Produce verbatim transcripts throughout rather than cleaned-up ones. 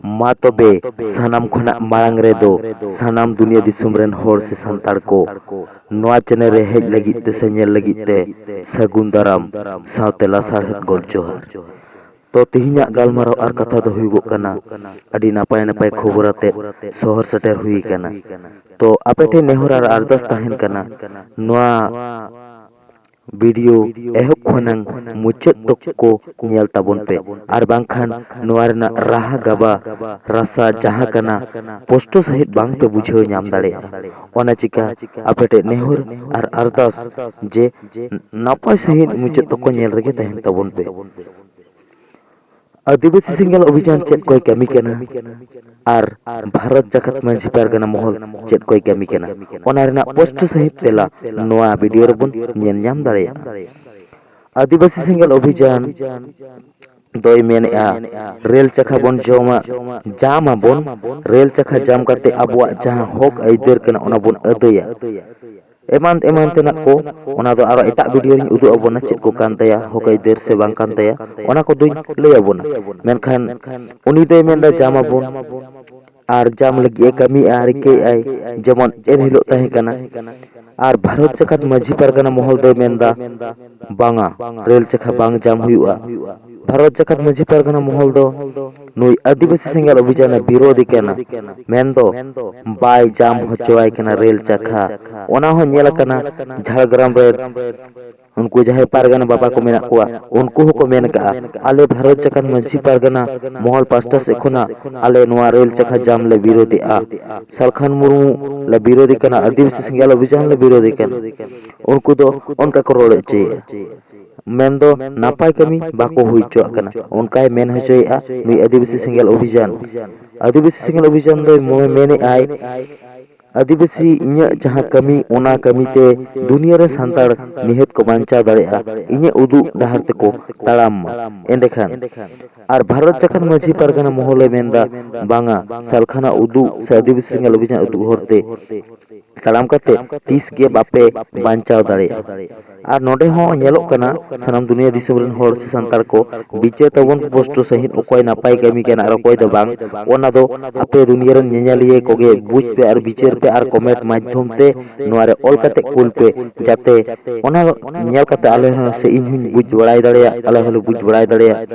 ᱢᱟ ᱛᱚᱵᱮ, ᱥᱟᱱᱟᱢ ᱠᱷᱚᱱᱟᱜ ᱢᱟᱲᱟᱝ ᱨᱮᱫᱚ ᱥᱟᱱᱟᱢ ᱫᱩᱱᱤᱭᱟᱹ ᱫᱤᱥᱚᱢ ᱨᱮᱱ ᱦᱚᱲ ᱥᱮ ᱥᱟᱱᱛᱟᱲ ᱠᱚ ᱱᱚᱣᱟ ᱪᱮᱱᱮᱞ ᱨᱮ ᱦᱮᱡ ᱞᱟᱹᱜᱤᱫ ᱛᱮ ᱥᱮ ᱧᱮᱞ ᱞᱟᱹᱜᱤᱫ ᱛᱮ ᱥᱟᱹᱜᱩᱱ ᱫᱟᱨᱟᱢ ᱥᱟᱶᱛᱮ ᱞᱟᱥᱟᱲᱦᱮᱫ ᱜᱚᱰ ᱡᱚᱦᱟᱨ᱾ ᱛᱚ, ᱛᱮᱦᱮᱧᱟᱜ ᱜᱟᱞᱢᱟᱨᱟᱣ ᱟᱨ ᱠᱟᱛᱷᱟ ᱫᱚ ᱦᱩᱭᱩᱜᱚᱜ ᱠᱟᱱᱟ, ᱟᱹᱰᱤ ᱱᱟᱯᱟᱭ ᱱᱟᱯᱟᱭ ᱠᱷᱚᱵᱚᱨ ᱟᱛᱮᱫ ᱥᱚᱦᱚᱨ ᱥᱮᱴᱮᱨ ᱦᱩᱭ ᱟᱠᱟᱱᱟ᱾ ᱛᱚ, ᱟᱯᱮ ᱴᱷᱮᱱ ᱱᱮᱦᱚᱨ ᱟᱨ ᱟᱨᱫᱟᱥ ᱛᱟᱦᱮᱱ ᱠᱟᱱᱟ, ᱱᱚᱣᱟ ᱵᱷᱤᱰᱤᱭᱳ ᱮᱦᱚᱵ ᱠᱷᱚᱱᱟᱝ ᱢᱩᱪᱟᱹᱫ ᱛᱚᱠ ᱠᱚ ᱧᱮᱞ ᱛᱟᱵᱚᱱ ᱯᱮ, ᱟᱨ ᱵᱟᱝᱠᱷᱟᱱ ᱱᱚᱣᱟ ᱨᱮᱱᱟᱜ ᱨᱟᱦᱟ ᱜᱟᱵᱟ ᱨᱟᱥᱟ ᱡᱟᱦᱟᱸ ᱠᱟᱱᱟ, ᱯᱚᱥᱴᱚ ᱥᱟᱺᱦᱤᱡ ᱵᱟᱝ ᱯᱮ ᱵᱩᱡᱷᱟᱹᱣ ᱧᱟᱢ ᱫᱟᱲᱮᱭᱟᱜᱼᱟ᱾ ᱚᱱᱟ ᱪᱤᱠᱟ ᱟᱯᱮ ᱴᱷᱮᱱ ᱱᱮᱦᱚᱨ ᱟᱨ ᱟᱨᱫᱟᱥ ᱡᱮ ᱱᱟᱯᱟᱭ ᱥᱟᱺᱦᱤᱡ ᱢᱩᱪᱟᱹᱫ ᱛᱚᱠ ᱠᱚ ᱧᱮᱞ ᱨᱮᱜᱮ ᱛᱟᱦᱮᱱ ᱛᱟᱵᱚᱱ ᱯᱮ᱾ ᱟᱹᱫᱤᱵᱟᱹᱥᱤ ᱥᱮᱸᱜᱮᱞ ᱚᱵᱷᱤᱡᱟᱱ ᱪᱮᱫ ᱠᱚᱭ ᱠᱟᱹᱢᱤ ᱠᱟᱱᱟ ᱟᱨ ᱵᱷᱟᱨᱚᱛ ᱡᱟᱠᱟᱛ ᱢᱟᱹᱡᱷᱤ ᱯᱟᱨᱜᱟᱱᱟ ᱢᱚᱦᱚᱞ ᱪᱮᱫ ᱠᱚᱭ ᱠᱟᱹᱢᱤ ᱠᱟᱱᱟ, ᱚᱱᱟ ᱨᱮᱱᱟᱜ ᱯᱚᱥᱴᱚ ᱥᱟᱺᱦᱤᱡ ᱛᱮᱞᱟ ᱱᱚᱣᱟ ᱵᱷᱤᱰᱤᱭᱳ ᱨᱮᱵᱚᱱ ᱧᱮᱞ ᱧᱟᱢ ᱫᱟᱲᱮᱭᱟᱜᱼᱟ᱾ ᱟᱹᱫᱤᱵᱟᱹᱥᱤ ᱥᱮᱸᱜᱮᱞ ᱚᱵᱷᱤᱡᱟᱱ ᱫᱚᱭ ᱢᱮᱱᱮᱜᱼᱟ, ᱨᱮᱞ ᱪᱟᱠᱷᱟ ᱵᱚᱱ ᱡᱚᱢᱟ, ᱡᱟᱢ ᱟᱵᱚᱱ, ᱨᱮᱞ ᱪᱟᱠᱷᱟ ᱡᱟᱢ ᱠᱟᱛᱮ ᱟᱵᱚᱣᱟᱜ ᱡᱟᱦᱟᱸ ᱦᱚᱠ ᱟᱹᱭᱫᱟᱹᱨ ᱠᱟᱱᱟ, ᱚᱱᱟ ᱵᱚᱱ ᱟᱹᱫᱟᱹᱭᱟ᱾ ᱮᱢᱟᱱ ᱮᱢᱟᱱ ᱛᱮᱱᱟᱜ ᱠᱚ, ᱚᱱᱟ ᱫᱚ ᱟᱨᱚ ᱮᱴᱟᱜ ᱵᱷᱤᱰᱤᱭᱳ ᱨᱤᱧ ᱩᱫᱩᱜ ᱟᱵᱚᱱᱟ, ᱪᱮᱫ ᱠᱚ ᱠᱟᱱ ᱛᱟᱭᱟ, ᱦᱚᱠ ᱟᱹᱭᱫᱟᱹᱨ ᱥᱮ ᱵᱟᱝ ᱠᱟᱱ ᱛᱟᱭᱟ, ᱚᱱᱟ ᱠᱚᱫᱚᱧ ᱞᱟᱹᱭ ᱟᱵᱚᱱᱟ᱾ ᱢᱮᱱᱠᱷᱟᱱ ᱩᱱᱤ ᱫᱚᱭ ᱢᱮᱱᱫᱟ, ᱡᱟᱢ ᱟᱵᱚᱱ, ᱟᱨ ᱡᱟᱢ ᱞᱟᱹᱜᱤᱫ ᱮ ᱠᱟᱹᱢᱤᱭᱮᱫᱼᱟ, ᱨᱤᱠᱟᱹᱭᱮᱫᱼᱟᱭ, ᱡᱮᱢᱚᱱ ᱮᱱᱦᱤᱞᱳᱜ ᱛᱟᱦᱮᱸ ᱠᱟᱱᱟ᱾ ᱟᱨ ᱵᱷᱟᱨᱚᱛ ᱡᱟᱠᱟᱛ ᱢᱟᱹᱡᱷᱤ ᱯᱟᱨᱜᱟᱱᱟ ᱢᱚᱦᱚᱞ ᱫᱚᱭ ᱢᱮᱱᱫᱟ, ᱵᱟᱝᱟ, ᱨᱮᱞ ᱪᱟᱠᱷᱟ ᱵᱟᱝ ᱡᱟᱢ ᱦᱩᱭᱩᱜᱼᱟ᱾ ᱵᱷᱟᱨᱚᱛ ᱡᱟᱠᱟᱛ ᱢᱟᱹᱡᱷᱤ ᱯᱟᱨᱜᱟᱱᱟ ᱢᱚᱦᱚᱞ ᱫᱚ ᱱᱩᱭ ᱟᱹᱫᱤᱵᱟᱹᱥᱤ ᱥᱮᱸᱜᱮᱞ ᱚᱵᱷᱤᱡᱟᱱᱮ ᱵᱤᱨᱳᱫᱷᱤ ᱠᱟᱱᱟ, ᱢᱮᱱᱫᱚ ᱵᱟᱭ ᱡᱟᱢ ᱦᱚᱪᱚᱣᱟᱭ ᱠᱟᱱᱟ ᱨᱮᱞ ᱪᱟᱠᱷᱟ᱾ ᱚᱱᱟ ᱦᱚᱸ ᱧᱮᱞ ᱟᱠᱟᱱᱟ, ᱡᱷᱟᱲᱜᱨᱟᱢ ᱨᱮ ᱩᱱᱠᱩ ᱡᱟᱦᱟᱸᱭ ᱯᱟᱨᱜᱟᱱᱟ ᱵᱟᱵᱟ ᱠᱚ ᱢᱮᱱᱟᱜ ᱠᱚᱣᱟ, ᱩᱱᱠᱩ ᱦᱚᱸᱠᱚ ᱢᱮᱱ ᱠᱟᱜᱼᱟ, ᱟᱞᱮ ᱵᱷᱟᱨᱚᱛ ᱡᱟᱠᱟᱛ ᱢᱟᱹᱡᱷᱤ ᱯᱟᱨᱜᱟᱱᱟ ᱢᱚᱦᱚᱞ ᱯᱟᱥᱴᱟ ᱥᱮᱫ ᱠᱷᱚᱱᱟᱜ ᱟᱞᱮ ᱱᱚᱣᱟ ᱨᱮᱞ ᱪᱟᱠᱷᱟ ᱡᱟᱢ ᱞᱮ ᱵᱤᱨᱳᱫᱷᱮᱜᱼᱟ, ᱥᱟᱞᱠᱷᱟᱱ ᱢᱩᱨᱢᱩ ᱞᱮ ᱵᱤᱨᱳᱫᱷᱤ ᱠᱟᱱᱟ, ᱟᱹᱫᱤᱵᱟᱹᱥᱤ ᱥᱮᱸᱜᱮᱞ ᱚᱵᱷᱤᱡᱟᱱ ᱞᱮ ᱵᱤᱨᱳᱫᱷᱤ ᱠᱟᱱᱟ᱾ ᱩᱱᱠᱩ ᱫᱚ ᱚᱱᱠᱟ ᱠᱚ ᱨᱚᱲ ᱦᱚᱪᱚᱭᱮᱫᱼᱟ, ᱢᱮᱱᱫᱚ ᱱᱟᱯᱟᱭ ᱠᱟᱹᱢᱤ ᱵᱟᱠᱚ ᱦᱩᱭ ᱦᱚᱪᱚᱣᱟᱜ ᱠᱟᱱᱟ, ᱚᱱᱠᱟᱭ ᱢᱮᱱ ᱦᱚᱪᱚᱭᱮᱫᱼᱟ ᱱᱩᱭ ᱟᱹᱫᱤᱵᱟᱹᱥᱤ ᱥᱮᱸᱜᱮᱞ ᱚᱵᱷᱤᱡᱟᱱ᱾ ᱟᱹᱫᱤᱵᱟᱹᱥᱤ ᱥᱮᱸᱜᱮᱞ ᱚᱵᱷᱤᱡᱟᱱ ᱫᱚᱭ ᱢᱚ-, ᱢᱮᱱᱮᱫᱼᱟᱭ, ᱟᱹᱫᱤᱵᱟᱹᱥᱤ ᱤᱧᱟᱹᱜ ᱡᱟᱦᱟᱸ ᱠᱟᱹᱢᱤ, ᱚᱱᱟ ᱠᱟᱹᱢᱤᱛᱮ ᱫᱩᱱᱤᱭᱟᱹ ᱨᱮ ᱥᱟᱱᱛᱟᱲ ᱱᱤᱦᱟᱹᱛ ᱠᱚ ᱵᱟᱧᱪᱟᱣ ᱫᱟᱲᱮᱭᱟᱜᱼᱟ, ᱤᱧᱟᱹᱜ ᱩᱫᱩᱜ ᱰᱟᱦᱟᱨ ᱛᱮᱠᱚ ᱛᱟᱲᱟᱢ ᱢᱟ᱾ ᱮᱸᱰᱮᱠᱷᱟᱱ ᱟᱨ ᱵᱷᱟᱨᱚᱛ ᱡᱟᱠᱟᱛ ᱢᱟᱹᱡᱷᱤ ᱯᱟᱨᱜᱟᱱᱟ ᱢᱚᱦᱚᱞᱮ ᱢᱮᱱᱫᱟ, ᱵᱟᱝᱟ, ᱥᱟᱞᱠᱷᱟᱱᱟᱜ ᱩᱫᱩᱜ ᱥᱮ ᱟᱹᱫᱤᱵᱟᱹᱥᱤ ᱥᱮᱸᱜᱮᱞ ᱚᱵᱷᱤᱡᱟᱱ ᱩᱫᱩᱜ ᱦᱚᱨᱛᱮ ᱛᱟᱲᱟᱢ ᱠᱟᱛᱮ ᱛᱤᱥ ᱜᱮ ᱵᱟᱯᱮ ᱵᱟᱧᱪᱟᱣ ᱫᱟᱲᱮᱭᱟᱜᱼᱟ᱾ ᱟᱨ ᱱᱚᱰᱮ ᱦᱚᱸ ᱧᱮᱞᱚᱜ ᱠᱟᱱᱟ, ᱥᱟᱱᱟᱢ ᱫᱩᱱᱤᱭᱟᱹ ᱫᱤᱥᱚᱢ ᱨᱮᱱ ᱦᱚᱲ ᱥᱮ ᱥᱟᱱᱛᱟᱲ ᱠᱚ ᱵᱤᱪᱟᱹᱨ ᱛᱟᱵᱚᱱ ᱯᱩᱥᱴᱟᱹ ᱥᱟᱺᱦᱤᱡ, ᱚᱠᱚᱭ ᱱᱟᱯᱟᱭ ᱠᱟᱹᱢᱤ ᱠᱟᱱᱟ ᱟᱨ ᱚᱠᱚᱭ ᱫᱚ ᱵᱟᱝ, ᱚᱱᱟ ᱫᱚ ᱟᱯᱮ ᱫᱩᱱᱤᱭᱟᱹ ᱨᱮᱱ ᱧᱮᱧᱮᱞᱤᱭᱟᱹ ᱠᱚᱜᱮ ᱵᱩᱡᱽ ᱯᱮ ᱟᱨ ᱵᱤᱪᱟᱹᱨ ᱯᱮ ᱟᱨ ᱠᱚᱢᱮᱱᱴ ᱢᱟᱫᱽᱫᱷᱚᱢ ᱛᱮ ᱱᱚᱣᱟ ᱨᱮ ᱚᱞ ᱠᱟᱛᱮ ᱠᱩᱞ ᱯᱮ, ᱡᱟᱛᱮ ᱚᱱᱟ ᱧᱮᱞ ᱠᱟᱛᱮ ᱟᱞᱮ ᱦᱚᱸ ᱥᱮ ᱤᱧ ᱦᱚᱸᱧ ᱵᱩᱡᱽ ᱵᱟᱲᱟᱭ ᱫᱟᱲᱮᱭᱟᱜ, ᱟᱞᱮ ᱦᱚᱸᱞᱮ ᱵᱩᱡᱽ ᱵᱟᱲᱟᱭ ᱫᱟᱲᱮᱭᱟᱜ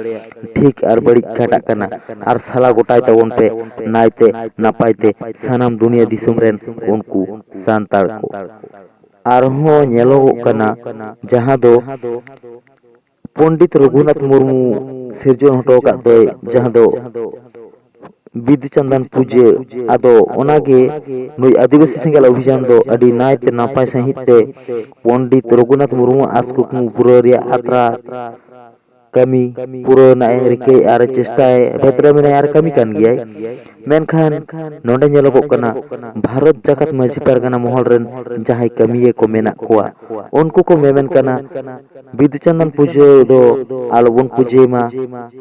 ᱴᱷᱤᱠ ᱟᱨ ᱵᱟᱹᱲᱤᱡ ᱚᱠᱟᱴᱟᱜ ᱠᱟᱱᱟ᱾ ᱟᱨ ᱥᱟᱞᱟ ᱜᱚᱴᱟᱭ ᱛᱟᱵᱚᱱ ᱯᱮ ᱱᱟᱭᱛᱮ ᱱᱟᱯᱟᱭ ᱛᱮ ᱥᱟᱱᱟᱢ ᱫᱩᱱᱤᱭᱟᱹ ᱫᱤᱥᱚᱢ ᱨᱮᱱ ᱩᱱᱠᱩ ᱥᱟᱱᱛᱟᱲ ᱠᱚ᱾ ᱟᱨᱦᱚᱸ ᱧᱮᱞᱚᱜᱚᱜ ᱠᱟᱱᱟ, ᱡᱟᱦᱟᱸ ᱫᱚ ᱯᱚᱱᱰᱤᱛ ᱨᱚᱜᱷᱩᱱᱟᱛᱷ ᱢᱩᱨᱢᱩ ᱥᱤᱨᱡᱚᱱ ᱦᱚᱴᱚ ᱟᱠᱟᱫ ᱫᱚᱭ, ᱡᱟᱦᱟᱸ ᱫᱚ ᱵᱤᱫᱩ ᱪᱟᱸᱫᱟᱱ ᱯᱩᱡᱟᱹ᱾ ᱟᱫᱚ ᱚᱱᱟᱜᱮ ᱱᱩᱭ ᱟᱹᱫᱤᱵᱟᱹᱥᱤ ᱥᱮᱸᱜᱮᱞ ᱚᱵᱷᱤᱡᱟᱱ ᱫᱚ ᱟᱹᱰᱤ ᱱᱟᱭᱛᱮ ᱱᱟᱯᱟᱭ ᱥᱟᱺᱦᱤᱡ ᱛᱮ ᱯᱚᱱᱰᱤᱛ ᱨᱚᱜᱷᱩᱱᱟᱛᱷ ᱢᱩᱨᱢᱩ ᱟᱥ ᱠᱩᱠᱢᱩ ᱯᱩᱨᱟᱹᱣ ᱨᱮᱭᱟᱜ ᱟᱛᱨᱟ ᱠᱟᱹᱢᱤ ᱯᱩᱨᱟᱹᱣ ᱨᱮᱱᱟᱜ ᱮ ᱨᱤᱠᱟᱹᱭᱮᱫᱼᱟ ᱟᱨ ᱪᱮᱥᱴᱟᱭ ᱵᱷᱮᱫᱨᱮ ᱢᱮᱱᱟᱭᱟ ᱟᱨ ᱠᱟᱹᱢᱤ ᱠᱟᱱ ᱜᱮᱭᱟᱭ᱾ ᱢᱮᱱᱠᱷᱟᱱ ᱱᱚᱰᱮ ᱧᱮᱞᱚᱜᱚᱜ ᱠᱟᱱᱟ, ᱵᱷᱟᱨᱚᱛ ᱡᱟᱠᱟᱛ ᱢᱟᱹᱡᱷᱤ ᱯᱟᱨᱜᱟᱱᱟ ᱢᱚᱦᱚᱞ ᱨᱮᱱ ᱡᱟᱦᱟᱸᱭ ᱠᱟᱹᱢᱤᱭᱟᱹ ᱠᱚ ᱢᱮᱱᱟᱜ ᱠᱚᱣᱟ, ᱩᱱᱠᱩ ᱠᱚ ᱢᱮᱢᱮᱱ ᱠᱟᱱᱟ, ᱵᱤᱫᱩ ᱪᱟᱸᱫᱟᱱ ᱯᱩᱡᱟᱹ ᱫᱚ ᱟᱞᱚᱵᱚᱱ ᱯᱩᱡᱟᱹᱭ ᱢᱟ,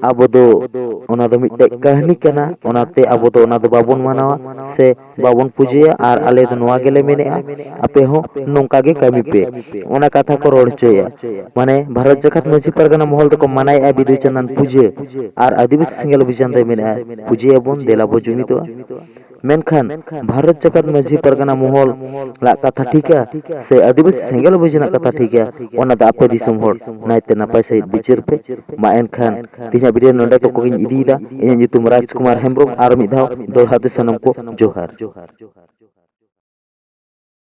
ᱟᱵᱚ ᱫᱚ ᱚᱱᱟ ᱫᱚ ᱢᱤᱫᱴᱮᱡ ᱠᱟᱹᱦᱱᱤ ᱠᱟᱱᱟ, ᱚᱱᱟᱛᱮ ᱟᱵᱚ ᱫᱚ ᱚᱱᱟ ᱫᱚ ᱵᱟᱵᱚᱱ ᱢᱟᱱᱟᱣᱟ ᱥᱮ ᱵᱟᱵᱚᱱ ᱯᱩᱡᱟᱹᱭᱟ᱾ ᱟᱨ ᱟᱞᱮ ᱫᱚ ᱱᱚᱣᱟ ᱜᱮᱞᱮ ᱢᱮᱱᱮᱫᱼᱟ, ᱟᱯᱮ ᱦᱚᱸ ᱱᱚᱝᱠᱟ ᱜᱮ ᱠᱟᱹᱢᱤ ᱯᱮ, ᱚᱱᱟ ᱠᱟᱛᱷᱟ ᱠᱚ ᱨᱚᱲ ᱦᱚᱪᱚᱭᱮᱫᱼᱟ᱾ ᱢᱟᱱᱮ ᱵᱷᱟᱨᱚᱛ ᱡᱟᱠᱟᱛ ᱢᱟᱹᱡᱷᱤ ᱯᱟᱨᱜᱟᱱᱟ ᱢᱚᱦᱚᱞ ᱫᱚᱠᱚ ᱢᱟᱱᱟᱭᱮᱫᱼᱟ ᱵᱤᱫᱩ ᱪᱟᱸᱫᱟᱱ ᱯᱩᱡᱟᱹ, ᱟᱨ ᱟᱹᱫᱤᱵᱟᱹᱥᱤ ᱥᱮᱸᱜᱮᱞ ᱚᱵᱷᱤᱡᱟᱱ ᱫᱚᱭ ᱢᱮᱱᱮᱫᱼᱟ, ᱯᱩᱡᱟᱹᱭᱟᱵᱚᱱ, ᱫᱮᱞᱟ ᱵᱚ ᱡᱩᱢᱤᱫᱚᱜᱼᱟ᱾ ᱢᱮᱱᱠᱷᱟᱱ ᱵᱷᱟᱨᱚᱛ ᱡᱟᱠᱟᱛ ᱢᱟᱹᱡᱷᱤ ᱯᱟᱨᱜᱟᱱᱟ ᱢᱚᱦᱚᱞ ᱞᱟᱜ ᱠᱟᱛᱷᱟ ᱴᱷᱤᱠᱟ ᱥᱮ ᱟᱹᱫᱤᱵᱟᱹᱥᱤ ᱥᱮᱸᱜᱮᱞ ᱚᱵᱷᱤᱡᱟᱱᱟᱜ ᱠᱟᱛᱷᱟ ᱴᱷᱤᱠᱟ, ᱚᱱᱟ ᱫᱚ ᱟᱯᱮ ᱫᱤᱥᱚᱢ ᱦᱚᱲ ᱱᱟᱭᱛᱮ ᱱᱟᱯᱟᱭ ᱥᱟᱺᱦᱤᱡ ᱵᱤᱪᱟᱹᱨ ᱯᱮ᱾ ᱢᱟ ᱮᱱᱠᱷᱟᱱ ᱛᱮᱦᱮᱧᱟᱜ ᱵᱷᱤᱰᱤᱭᱳ ᱱᱚᱰᱮ ᱛᱚᱠᱚ ᱜᱤᱧ ᱤᱫᱤᱭᱮᱫᱟ᱾ ᱤᱧᱟᱹᱜ ᱧᱩᱛᱩᱢ ᱨᱟᱡᱽ ᱠᱩᱢᱟᱨ ᱦᱮᱢᱵᱨᱚᱢ᱾ ᱟᱨ ᱢᱤᱫ ᱫᱷᱟᱣ ᱫᱚᱦᱲᱟ ᱛᱮ ᱥᱟᱱᱟᱢ ᱠᱚ ᱡᱚᱦᱟᱨ᱾